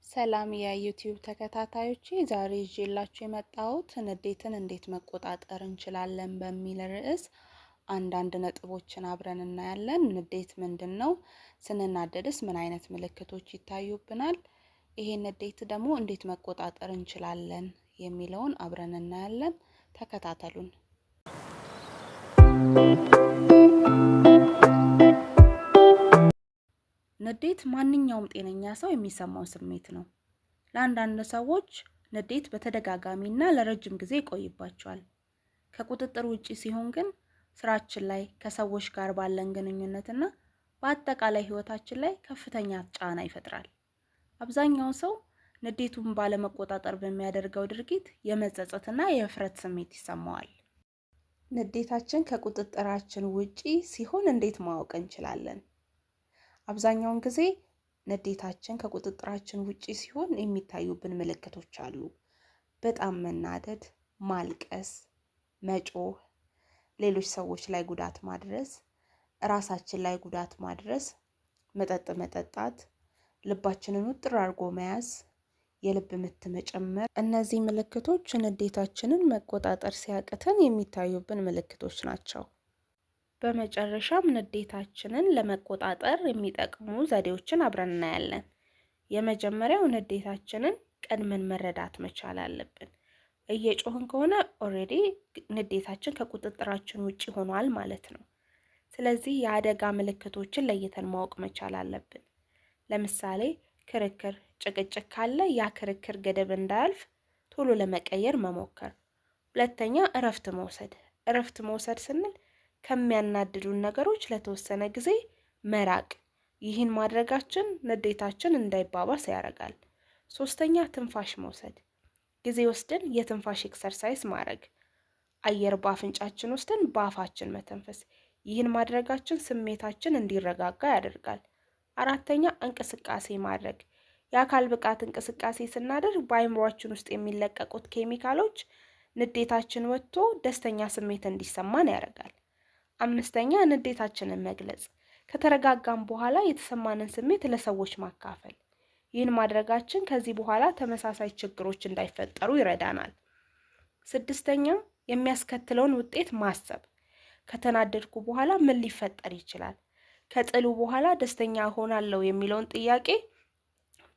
ሰላም የዩቲዩብ ተከታታዮቼ፣ ዛሬ ይዤላችሁ የመጣሁት ንዴትን እንዴት መቆጣጠር እንችላለን በሚል ርዕስ አንዳንድ ነጥቦችን አብረን እናያለን። ንዴት ምንድን ነው? ስንናደድስ ምን አይነት ምልክቶች ይታዩብናል? ይሄን ንዴት ደግሞ እንዴት መቆጣጠር እንችላለን የሚለውን አብረን እናያለን። ተከታተሉን። ንዴት ማንኛውም ጤነኛ ሰው የሚሰማው ስሜት ነው። ለአንዳንድ ሰዎች ንዴት በተደጋጋሚና ለረጅም ጊዜ ይቆይባቸዋል። ከቁጥጥር ውጪ ሲሆን ግን ስራችን ላይ፣ ከሰዎች ጋር ባለን ግንኙነትና በአጠቃላይ ህይወታችን ላይ ከፍተኛ ጫና ይፈጥራል። አብዛኛው ሰው ንዴቱን ባለመቆጣጠር በሚያደርገው ድርጊት የመጸጸትና የእፍረት ስሜት ይሰማዋል። ንዴታችን ከቁጥጥራችን ውጪ ሲሆን እንዴት ማወቅ እንችላለን? አብዛኛውን ጊዜ ንዴታችን ከቁጥጥራችን ውጪ ሲሆን የሚታዩብን ምልክቶች አሉ። በጣም መናደድ፣ ማልቀስ፣ መጮህ፣ ሌሎች ሰዎች ላይ ጉዳት ማድረስ፣ ራሳችን ላይ ጉዳት ማድረስ፣ መጠጥ መጠጣት፣ ልባችንን ውጥር አድርጎ መያዝ፣ የልብ ምት መጨመር። እነዚህ ምልክቶች ንዴታችንን መቆጣጠር ሲያቅተን የሚታዩብን ምልክቶች ናቸው። በመጨረሻም ንዴታችንን ለመቆጣጠር የሚጠቅሙ ዘዴዎችን አብረን እናያለን። የመጀመሪያው ንዴታችንን ቀድመን መረዳት መቻል አለብን። እየጮህን ከሆነ already ንዴታችን ከቁጥጥራችን ውጪ ሆኗል ማለት ነው። ስለዚህ የአደጋ ምልክቶችን ለይተን ማወቅ መቻል አለብን። ለምሳሌ ክርክር፣ ጭቅጭቅ ካለ ያ ክርክር ገደብ እንዳያልፍ ቶሎ ለመቀየር መሞከር። ሁለተኛ እረፍት መውሰድ። እረፍት መውሰድ ስንል ከሚያናድዱን ነገሮች ለተወሰነ ጊዜ መራቅ። ይህን ማድረጋችን ንዴታችን እንዳይባባስ ያደርጋል። ሶስተኛ ትንፋሽ መውሰድ። ጊዜ ወስደን የትንፋሽ exercise ማድረግ። አየር በአፍንጫችን ወስደን በአፋችን መተንፈስ። ይህን ማድረጋችን ስሜታችን እንዲረጋጋ ያደርጋል። አራተኛ እንቅስቃሴ ማድረግ። የአካል ብቃት እንቅስቃሴ ስናደርግ በአእምሯችን ውስጥ የሚለቀቁት ኬሚካሎች ንዴታችን ወጥቶ ደስተኛ ስሜት እንዲሰማን ያደርጋል። አምስተኛ ንዴታችንን መግለጽ። ከተረጋጋም በኋላ የተሰማንን ስሜት ለሰዎች ማካፈል። ይህን ማድረጋችን ከዚህ በኋላ ተመሳሳይ ችግሮች እንዳይፈጠሩ ይረዳናል። ስድስተኛ የሚያስከትለውን ውጤት ማሰብ። ከተናደድኩ በኋላ ምን ሊፈጠር ይችላል? ከጥሉ በኋላ ደስተኛ እሆናለሁ የሚለውን ጥያቄ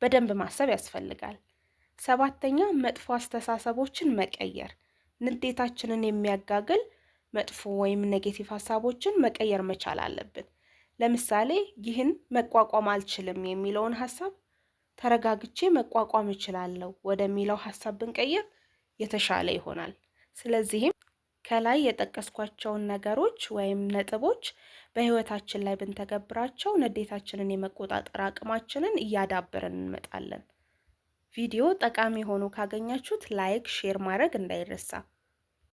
በደንብ ማሰብ ያስፈልጋል። ሰባተኛ መጥፎ አስተሳሰቦችን መቀየር። ንዴታችንን የሚያጋግል መጥፎ ወይም negative ሀሳቦችን መቀየር መቻል አለብን። ለምሳሌ ይህን መቋቋም አልችልም የሚለውን ሀሳብ ተረጋግቼ መቋቋም እችላለሁ ወደሚለው ሀሳብ ብንቀይር የተሻለ ይሆናል። ስለዚህም ከላይ የጠቀስኳቸውን ነገሮች ወይም ነጥቦች በህይወታችን ላይ ብንተገብራቸው ንዴታችንን የመቆጣጠር አቅማችንን እያዳበርን እንመጣለን። ቪዲዮ ጠቃሚ ሆኖ ካገኛችሁት like፣ share ማድረግ እንዳይረሳ።